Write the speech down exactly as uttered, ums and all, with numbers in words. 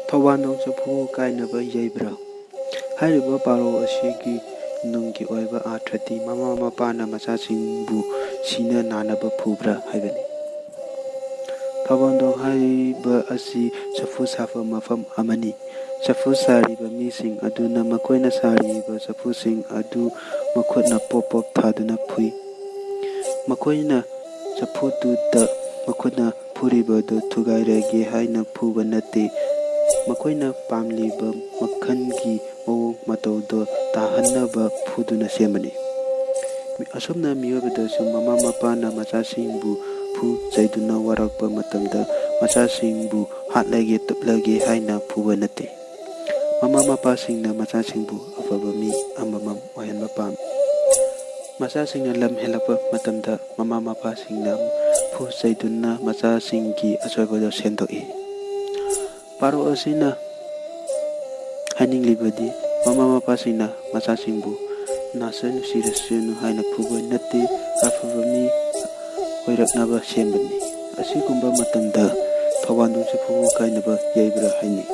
ꯊꯧꯕꯥꯟꯗꯣꯡ ꯆꯐꯨ ꯀꯥꯏꯅꯕ ꯌꯩꯕ꯭ꯔꯥ? ꯍꯥꯏꯔꯤꯕ ꯄꯥꯎꯔꯧ ꯑꯁꯤꯒꯤ ꯅꯨꯡꯒꯤ ꯑꯣꯏꯕ ꯑꯥꯔꯊꯗꯤ ꯃꯃꯥ ꯃꯄꯥꯅ ꯃꯆꯥꯁꯤꯡꯕꯨ ꯁꯤꯅ ꯅꯥꯅꯕ ꯐꯨꯕ꯭ꯔꯥ ꯍꯥꯏꯕꯅꯤ꯫ ꯊꯧꯕꯥꯟꯗꯣꯡ ꯍꯥꯏꯔꯤꯕ ꯑꯁꯤ ꯆꯐꯨ ꯁꯥꯕ ꯃꯐꯝ ꯑꯃꯅꯤ꯫ ꯆꯐꯨ ꯁꯥꯔꯤꯕ ꯃꯤꯁꯤꯡ ꯑꯗꯨꯅ ꯃꯈꯣꯏꯅ ꯁꯥꯔꯤꯕ ꯆꯐꯨꯁꯤꯡ ꯑꯗꯨ ꯃꯈꯨꯠꯅ ꯄꯣꯞ ꯄꯣꯞ ꯊꯥꯗꯨꯅ ꯐꯨꯏ꯫ ꯃꯈꯣꯏꯅ ꯆꯐꯨꯗꯨꯗ ꯃꯈꯨꯠꯅ ꯐꯨꯔꯤꯕꯗꯨ ꯊꯨꯒꯥꯏꯔꯒꯦ ꯍꯥꯏꯅ ꯐꯨꯕ ꯅꯠꯇꯦ꯫ ꯃꯈꯣꯏꯅ ꯄꯥꯝꯂꯤꯕ ꯃꯈꯜꯒꯤ ꯃꯑꯣꯡ ꯃꯇꯧꯗꯣ ꯇꯥꯍꯟꯅꯕ ꯐꯨꯗꯨꯅ ꯁꯦꯝꯕꯅꯤ꯫ ꯑꯁꯨꯝꯅ ꯃꯤꯑꯣꯏꯕꯗꯁꯨ ꯃꯃꯥ ꯃꯄꯥꯅ ꯃꯆꯥꯁꯤꯡꯕꯨ ꯐꯨ ꯆꯩꯗꯨꯅ ꯋꯥꯔꯛꯄ ꯃꯇꯝꯗ ꯃꯆꯥꯁꯤꯡꯕꯨ ꯍꯥꯠꯂꯒꯦ ꯇꯨꯞꯂꯒꯦ ꯍꯥꯏꯅ ꯐꯨꯕ ꯅꯠꯇꯦ꯫ ꯃꯃꯥ ꯃꯄꯥꯁꯤꯡꯅ ꯃꯆꯥꯁꯤꯡꯕꯨ ꯑꯐꯕ ꯃꯤ ꯑꯃꯃꯝ ꯑꯣꯏꯍꯟꯕ ꯄꯥꯝꯃꯤ꯫ ꯃꯆꯥꯁꯤꯡꯅ ꯂꯝ ꯍꯦꯜꯂꯛꯄ ꯃꯇꯝꯗ ꯃꯃꯥ ꯃꯄꯥꯁꯤꯡꯅ ꯐꯨ ꯆꯩꯗꯨꯅ ꯃꯆꯥꯁꯤꯡꯒꯤ ꯑꯁꯣꯏꯕꯗꯨ ꯁꯦꯝꯗꯣꯛꯏ꯫ ꯄꯥꯎꯔꯧ ꯑꯁꯤꯅ ꯍꯥꯏꯅꯤꯡꯂꯤꯕꯗꯤ ꯃꯃꯥ ꯃꯄꯥꯁꯤꯡꯅ ꯃꯆꯥꯁꯤꯡꯕꯨ ꯅꯥꯁꯅꯨ ꯁꯤꯔꯁꯅꯨ ꯍꯥꯏꯅ ꯐꯨꯕ ꯅꯠꯇꯦ, ꯑꯐꯕ ꯃꯤ ꯑꯣꯏꯔꯛꯅꯕ ꯁꯦꯝꯕꯅꯤ꯫ ꯑꯁꯤꯒꯨꯝꯕ ꯃꯇꯝꯗ ꯊꯧꯕꯥꯟꯗꯣꯡ ꯆꯐꯨ ꯀꯥꯏꯅꯕ ꯌꯩꯕ꯭ꯔꯥ ꯍꯥꯏꯅꯩ꯫